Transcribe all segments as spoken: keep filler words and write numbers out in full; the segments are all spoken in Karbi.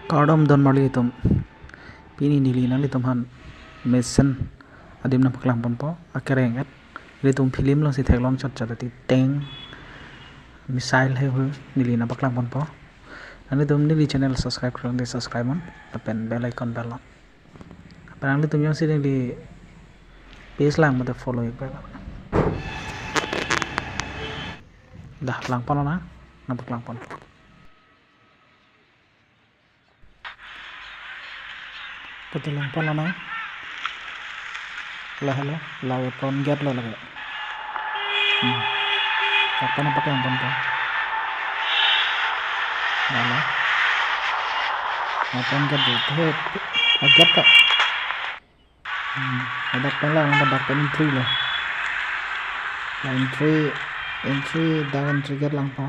Kardom don marli atum. Pini neli nanglitum aphan mesen adim nangpaklang ponpo, akereng et. Ilitum film alongsi theklong chotchot ati, tank, missile heihui neli nangpaklang ponpo. Nanglitum neli channel subscribe klang de subscribe non, lapen bell icon bell non. Lapen nanglitum jongsi neli page lang mate follow ik pen. Dah, lang pon nang, nangpaklang pon. Pati lang pon nang. Lah, lah, lah, weapon gate lo lagi. Hmm. Apa nampak yang pon pon? Lah, lah. Weapon gate di, he, he, gate ka. Hmm, hadak pen lang, hadak pen entry lo. La entry, entry, dak entry gate langpo.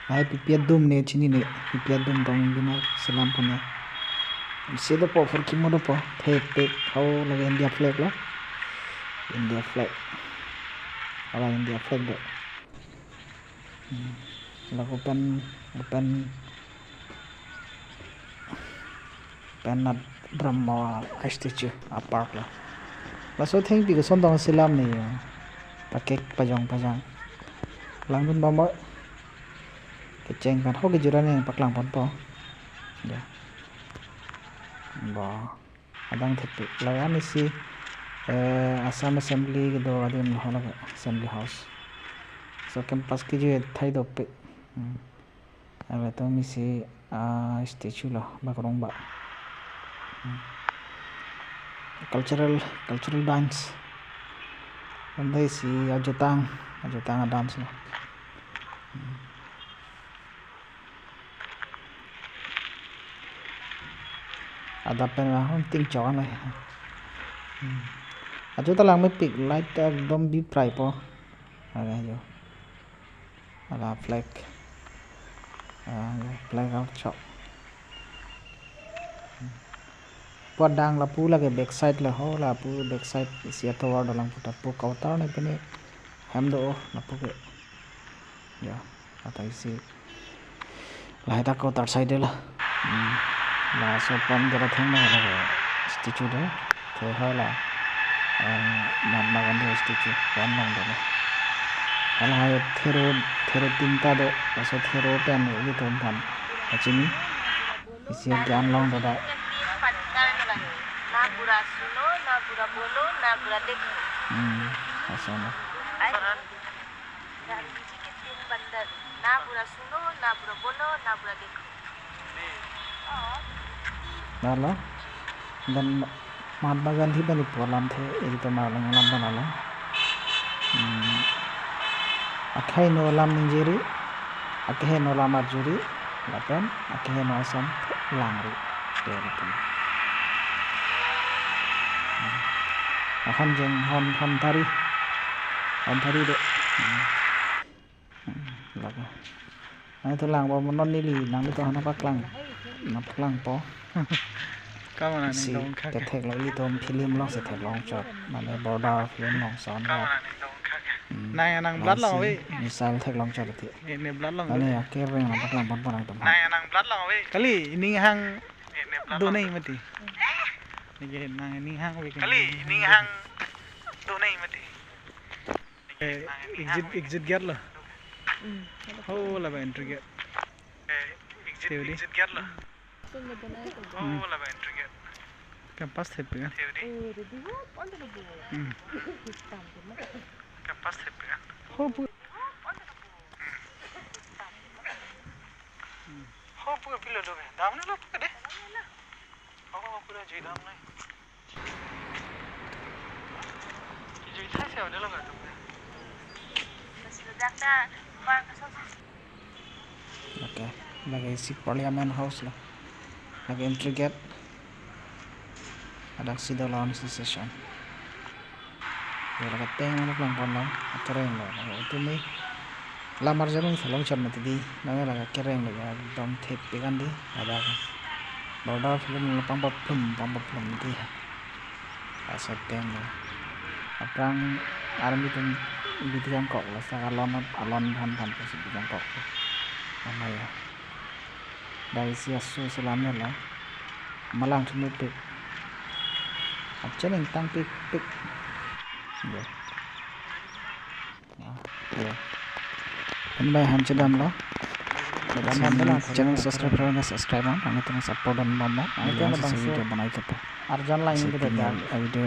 Lahai pipi adum ne chinine, pipi adum tong bina selam punya. Isi dopo, phurkimo dopo, thepik, hau lagi India flag lo. India flag. Ala India flag do. Hmm. Lapu pen, pen, pen nat Brahma statue a park lo. Laso thengpi koson tong selam ne, pakek pajong pajang. Langdun bambo. Kecheng pen ho kejut an nangpaklang ponpo. Ya. Ba. Adang thepik. Laga isi, eh, Assam Assembly kedo adim lo lagi, Assembly House. So campus kejut thai dopik. Hmm. Ave to isi, ah, statue lo, bakrong ba. Hmm. Cultural, cultural dance. Anta isi ajutang, ajutang a dance lo. Hmm. Adap pen lahon ting chok an lo. Hmm. Ajo ta lang mepik, light ta ekdom bi prai po. Aga jo. Ala flag. Ah, flag out chok. Hmm. Pu adang lapu lagi backside lo ho, lapu backside isi atovar dolang puta pu counter ne pini hem do lapu ke. Ya, ata isi. Lahai ta counter side lo. Hmm. Laso pon gera theng na la statue do. Te hala, eh, Mahatma Gandhi statue pon long do. Hala hai thero, thero tinta do. Laso thero pen ilitum aphan kachini. Isi gyan long do da. ना बुरा सुनो, ना बुरा बोलो, ना बुरा देखो। Hmm, laso na. Gandhi जी के तीन बंदर, ना बुरा सुनो, ना बुरा बोलो, ना बुरा देखो। Dala, dan Mahatma Gandhi pen ipo alamthe, ilitum arleng alam pen alam. Hmm. Akhei no alam ningjeri, akeheno alam arjuri, lapen akeheno asam langri. Ilitum. Hmm. Ahan jeng hon, hon thari. Hon thari do. Hmm. Hmm, lake. Nangtum lang ba mo non neli, nanglitum aphan nangpaklang. Nangpaklangpo. Kama nang isi ningdong khak. Kethek lo ilitum film alongsi theklong chot. Mane border film along son ya. Kama nang ningdong khak. Hmm. Nang, nang blood lang ave. Missile theklong chot ati. Ne, ne blood lang ave. Mane akereng nangpaklang ponpo nangtum aphan. Nang, nang blood lang ave. Kali, ining hang do nai mati. Neke nang ining hang ave. Kali, ining hang do nai mati. Eh, exit, exit gate lo. Hmm. Oh, laba entry gate. Eh, exit, exit gate lo. Hmm. Oh, laba entry gate. Campus thepik an. Hmm. Campus thepik an. Ho pu. Ho pu pilo do ke. Dam ne lo pu ke de. Oh, pura jui dam ne. Oke, lake isi Parliament House lo. Lake entry gate. Hadak si do lason si session. Yo, lake tank nangpaklang pon lo, akereng lo. Lake itum ni lamar jarum thalong chot mati di, nang lake akereng lo ya, ekdom thepik an di, hadak border film lo pangpaplum, pangpaplum di. Laso tank lo. Aphrang army atum bidi kangkok lo, sak alon, alon aphan aphan pusi bidi kangkok lo. Amaya. Dai si aso selam ya la. Malang thunupik. Achan ingtangpikpik. Ya. Ya. Ya. Pen bai ham chedam lo. Chedam lo, channel subscribe lo, subscribe lo. Ang itu support dam mo. Ang itu yang bang video banai kita. Arjan lain kita dah. Video